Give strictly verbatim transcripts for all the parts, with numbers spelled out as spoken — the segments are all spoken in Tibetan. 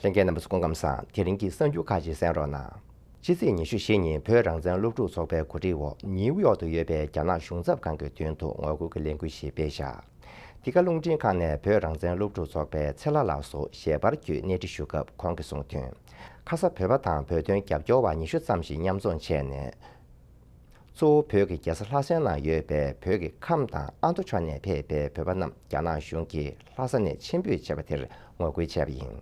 ལྷན་རྒྱས་རྣམ་པ་ཚོ་སྐུ་ཁམས་བཟང་། དེ་རིང་གི་གསར་འགྱུར་ཁག་ཅིག་གསན་རོགས་གནང་། ཕྱི་ཚེས་ཉི་ཤུ་བཞི་ཉིན་བོད་རང་བཙན་སློབ་ཕྲུག་ཚོགས་པའི་གོ་སྒྲིག་འོག་ནིའུ་ཡོག་ཏུ་ཡོད་པའི་རྒྱ་ནག་གཞུང་ཚབ་ཁང་གི་མདུན་དུ་ངོ་རྒོལ་གྱི་ལས་འགུལ་ཞིག་སྤེལ་བཞག་འདི་ག་རླུང་འཕྲིན་ཁང་ནས་བོད་རང་བཙན་སློབ་ཕྲུག་ཚོགས་པའི་ཚེ་ལྷ་ལགས་སུ་ཞལ་པར་བརྒྱུད་གནས་འདྲི་ཞུ་སྐབས་ཁོང་གིས་གསུངས་དོན། ཁ་ས་བོད་པ་དང་བོད་དོན་རྒྱབ་སྐྱོར་བ་ཉི་ཤུ་ཙམ་ཞིག་མཉམ་འཛོམས་བྱས་ནས། གཙོ་བོ་བོད་ཀྱི་རྒྱལ་ས་ལྷ་སའི་ནང་ཡོད་པའི་བོད་ཀྱི་ཁམས་དང་ཨ་མདོ་ཕྱོགས་ནས་ཕེབས་པའི་བོད་པ་རྣམས་རྒྱ་ནག་གཞུང་གིས་ལྷ་ས་ནས་ཕྱིར་འབུད་བྱས་པ་དེར་ངོ་རྒོལ་བྱས་པ་ཡིན།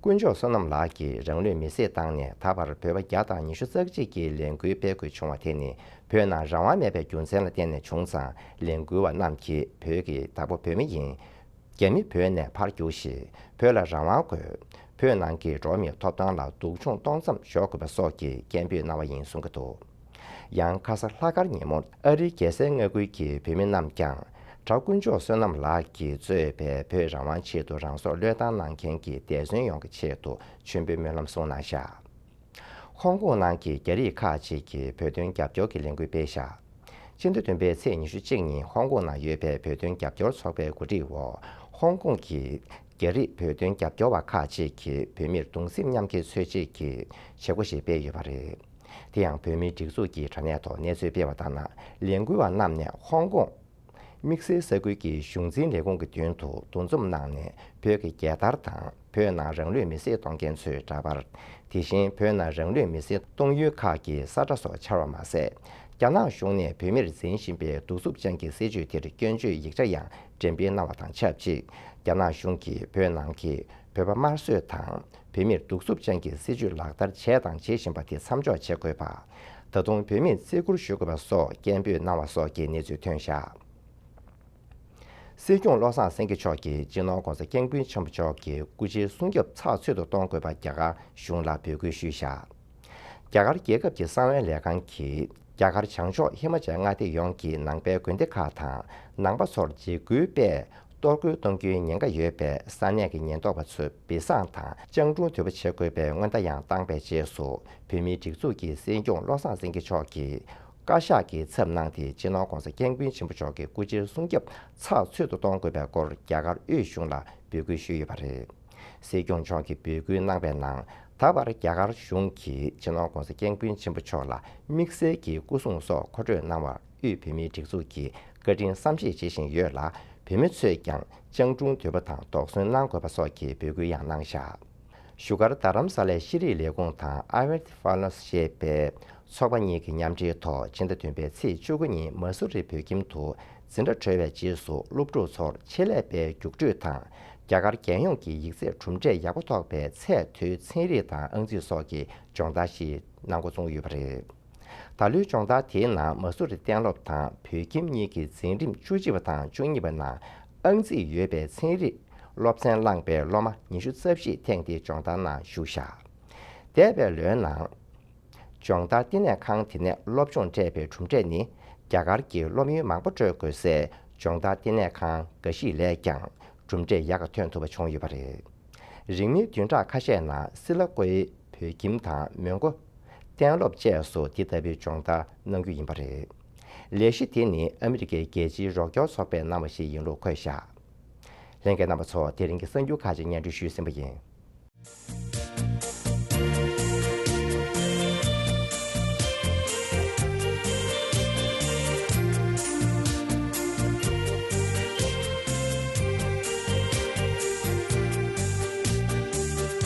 དཀོན་མཆོག་བསོད་ནམས་ལགས་ཀྱིས་རང་ལུས་མེར་སྲེག་བཏང་ནས་ད་བར་བོད་པ་བརྒྱ་དང་ཉི་ཤུ་རྩ་གཅིག་གིས་ལས་འགུལ་སྤེལ་དགོས་བྱུང་བ་དེ་ནི་བོད་ནང་རང་དབང་མེད་པའི་རྒྱུ་མཚན་ལ་བརྟེན་ནས་བྱུང་ཙང་། ལས་འགུལ་བ་རྣམས་ཀྱིས་བོད་ཀྱི་བདག་པོ་བོད་མི་ཡིན། རྒྱ་མི་བོད་ནས་ཕར་རྒྱུགས་ཤིག་བོད་ལ་རང་དབང་དགོས། བོད་ནང་གི་འགྲོ་བ་མིའི་ཐོབ་ཐང་ལ་སྡུག་སྦྱོང་གཏོང་མཚམས་འཇོག་དགོས་པ་སོགས་ཀྱི་སྐད་འབོད་གནང་བ་ཡིན་གསུང་གི་འདུག་ཡང་ཁ་ས་ལྷག་དཀར་ཉིན་མོ་ཨ་རིའི་རྒྱལ་སའི་མངའ་ཁུལ་གྱི་བོད་མི་རྣམས་ཀྱང་གྲྭ་དཀོན་མཆོག་བསོད་ནམས་ལགས་ཀྱིས་གཙོས་པའི་བོད་རང་དབང་ཆེད་དུ་རང་སྲོག་བློས་བཏང་གནང་མཁན་གྱི་འདས་གསོན་ཡོངས་ཀྱི་ཆེད་དུ་མཆོད་འབུལ་སྨོན་ལམ་གསུངས་གནང་བཞག་ཧོང་ཀོང་ནང་གི་རྒྱ་རིགས་ཁག་ཅིག་གིས་བོད་དོན་རྒྱབ་སྐྱོར་གྱི་ལས་འགུལ་སྤེལ་བཞག་སྤྱི་ཟླ་བདུན་པའི་ཚེས་ཉི་ཤུ་གཅིག་ཉིན་ཧོང་ཀོང་ནང་ཡོད་པའི་བོད་དོན་རྒྱབ་སྐྱོར་ཚོགས་པའི་གོ་སྒྲིག་འོག་ཧོང་ཀོང་གི་རྒྱ་རིགས་བོད་དོན་རྒྱབ་སྐྱོར་བ་ཁག་ཅིག་གིས་བོད་མིར་གདུང་སེམས་མཉམ་སྐྱེད་འཚོལ་ཆེད་ཀྱི་བྱེད་སྒོ་ཞིག་སྤེལ་ཡོད་པ་རེད། དེ་ཡང་བོད་མིའི་སྒྲིག་འཛུགས་ཀྱི་དྲ་གནས་ཐོག་གནས་ཚུལ་སྤེལ་བ་ལྟར་ན། ལས་འགུལ་བ་རྣམས་ནས་ཧོང་ཀོང་དམིགས་བསལ་ས་ཁུལ་གྱི་གཞུང་འཛིན་ལས་ཁུངས་ཀྱི་མདུན་དུ་འདུ་འཛོམས་གནང་ནས་བོད་ཀྱི་རྒྱལ་དར་དང་བོད་ནང་རང་ལུས་མེར་སྲེག་གཏོང་མཁན་ཚོའི་འདྲ་པར། དེ་བཞིན་བོད་ནང་རང་ལུས་མེར་སྲེག་གཏོང་ཡུལ་ཁག་གི་ས་ཁྲ་སོགས་འཕྱར་བ་མ་ཟད། རྒྱ་ནག་གཞུང་ནས་བོད་མིར་འཛིན་བཞིན་པའི་གདུག་རྩུབ་ཅན་གྱི་སྲིད་བྱུས་དེར་སྐྱོན་བརྗོད་ཡིག་ཆ་ཡང་འགྲེམས་སྤེལ་གནང་བ་དང་ཆབས་ཅིག་རྒྱ་ནག་གཞུང་གིས་བོད་ནང་གི་བོད་པ་དམར་གསོད་དང་། བོད་མིར་གདུག་རྩུབ་ཅན་གྱི་སྲིད་བྱུས་ལག་བསྟར་བྱས་དང་བྱེད་བཞིན་པ་དེ་མཚམས་འཇོག་བྱེད་དགོས་པ། ད་དུང་བོད་མིར་བརྩི་བཀུར་ཞུ་དགོས་པ་སོགས་སྐད་འབོད་གནང་བ་སོགས་ཀྱི་གནས་ཚུལ་ཐོན་བཞག་སྲིད་སྐྱོང་བློ་བཟང་སེང་གེ་མཆོག་གིས་སྤྱི་ནོར་༧གོང་ས་༧སྐྱབས་མགོན་ཆེན་པོ་མཆོག་གི་སྐུ་ཕྱྭའི་སྲུང་སྐྱོབ་ཚགས་ཚུད་དུ་གཏོང་དགོས་པ་རྒྱ་གར་གཞུང་ལ་འབོད་སྐུལ་ཞུས་བཞག་རྒྱ་གར་རྒྱལ་ཁབ་ཀྱི་གསང་བའི་ལས་ཁང་གིས་རྒྱ་གར་བྱང་ཕྱོགས་ཧི་མ་ཅལ་མངའ་སྡེ་ཡོངས་ཀྱི་ནང་པའི་དགོན་སྡེ་ཁག་དང་ནང་པ་ཚོར་འཇིགས་སྐུལ་སྤེལ། གཏོར་རྒོལ་གཏོང་རྒྱུའི་ཉེན་ཁ་ཡོད་པས་ས་གནས་ཀྱི་ཉེན་རྟོག་པ་ཚོས་སྦས་གསང་དང་སྤྱང་གྲུང་དོད་པོ་བྱེད་དགོས་པའི་སྔོན་བརྡ་ཡང་བཏང་པའི་རྗེས་སུ་བོད་མིའི་སྒྲིག་འཛུགས་ཀྱི་སྲིད་སྐྱོང་བློ་བཟང་སེང་གེ་མཆོག་གིས་བཀའ་ཤག་གི་ཚབ་གནང་སྟེ་སྤྱི་ནོར་༧གོང་ས་༧སྐྱབས་མགོན་ཆེན་པོ་མཆོག་གི་སྐུ་ཕྱྭའི་སྲུང་སྐྱོབ་ཚགས་ཚུད་དུ་གཏོང་དགོས་པའི་སྐོར་རྒྱ་གར་དབུས་གཞུང་ལ་འབོད་སྐུལ་ཞུས་ཡོད་པ་རེད། སྲིད་སྐྱོང་མཆོག་གིས་འབོད་སྐུལ་གནང་པའི་ནང་ད་བར་རྒྱ་གར་གཞུང་གིས་སྤྱི་ནོར་༧གོང་ས་༧སྐྱབས་མགོན་ཆེན་པོ་མཆོག་ལ་དམིགས་བསལ་གྱི་སྐུ་སྲུང་སོགས་མཁོ་སྤྲོད་གནང་བར་དབུས་བོད་མིའི་སྒྲིག་འཛུགས་ཀྱིས་བཀའ་དྲིན་བསམ་ཤེས་བྱེད་བཞིན་ཡོད་ལ། བོད་མི་ཚོས་ཀྱང་སྤྱང་གྲུང་དོད་པོ་དང་དོགས་ཟོན་གནང་དགོས་པ་སོགས་ཀྱི་འབོད་སྐུལ་ཡང་གནང་བཞག་བཞུགས་སྒར་རྡ་རམ་ས་ལའི་ཤེས་རིག་ལས་ཁུངས་དང་ཨ་ཝེར་ཏི་ཧྥ་ལོན་སི་ཞེས་པའི་ཚོགས་པ་གཉིས་ཀྱི་མཉམ་འབྲེལ་ཐོག་ཕྱི་ཟླ་བདུན་པའི་ཚེས་བཅུ་དགུ་ཉིན་མ་སུ་རི་བོད་ཁྱིམ་དུ་འཛིན་གྲྭ་གྲོལ་བའི་རྗེས་སུ་སློབ་ཕྲུག་ཚོར་ཆེད་ལས་པའི་རྒྱུགས་སྤྲོད་དང་རྒྱ་གར་རྒྱལ་ཡོངས་ཀྱི་ཡིག་ཚད་གྲུབ་འབྲས་ཡག་པོ་ཐོབ་པའི་ཚད་མཐོའི་ཚན་རིག་དང་ཨང་རྩིས་སོགས་ཀྱི་སྦྱོང་བརྡར་ཞིག་གནང་འགོ་བཙུགས་ཡོད་པ་རེད། ད་ལོའི་སྦྱོང་བརྡར་དེའི་ནང་མ་སུ་རི་གཏན་སློབ་དང་བོད་ཁྱིམ་གཉིས་ཀྱི་འཛིན་རིམ་བཅུ་གཅིག་པ་དང་བཅུ་གཉིས་པ་ནང་ཨང་རྩིས་ཡོད་པའི་ཚན་རིག་སློབ་ཚན་བླངས་པའི་སློབ་མ་ཉི་ཤུ་རྩ་བཞིས་ཐེངས་འདིའི་སྦྱོང་བརྡར་ནང་ཞུགས་བཞག་འདས་པའི་ལོའི་ནང་། སྦྱོང་བརྡར་བསྟི་གནས་ཁང་དེ་ནས་སློབ་སྦྱོང་སྤྲད་པའི་གྲུབ་འབྲས་ནི་རྒྱ་གར་གྱི་སློབ་ཡོན་མང་པོ་སྤྲོད་དགོས་སའི་སྦྱོང་བརྡར་བསྟི་གནས་ཁང་འགའ་ཞིག་ལས་ཀྱང་གྲུབ་འབྲས་ཡག་ག་ཐོན་ཐུབ་པ་བྱུང་ཡོད་པ་རེད། རིང་མིན་བདུན་ཕྲག་ཁ་ཤས་ནང་སི་ལ་ཀོའི་བོད་ཁྱིམ་དང་མོན་གྷོ་གཏན་སློབ་བཅས་སུ་འདི་ལྟ་བུའི་སྦྱོང་བརྡར་གནང་རྒྱུ་ཡིན་པ་རེད། ལས་གཞི་དེ་ནི་ཨ་མི་རི་ཀའི་རྒྱལ་སྤྱིའི་རོགས་སྐྱོར་ཚོགས་པས་གནང་བ་ཞིག་ཡིན་ལུགས་འཁོད་བཞག་ལྷན་རྒྱས་རྣམ་པ་ཚོ། དེ་རིང་གི་གསར་འགྱུར་ཁག་ཅིག་སྙན་སྒྲོན་ཞུས་ཟིན་པ་ཡིན།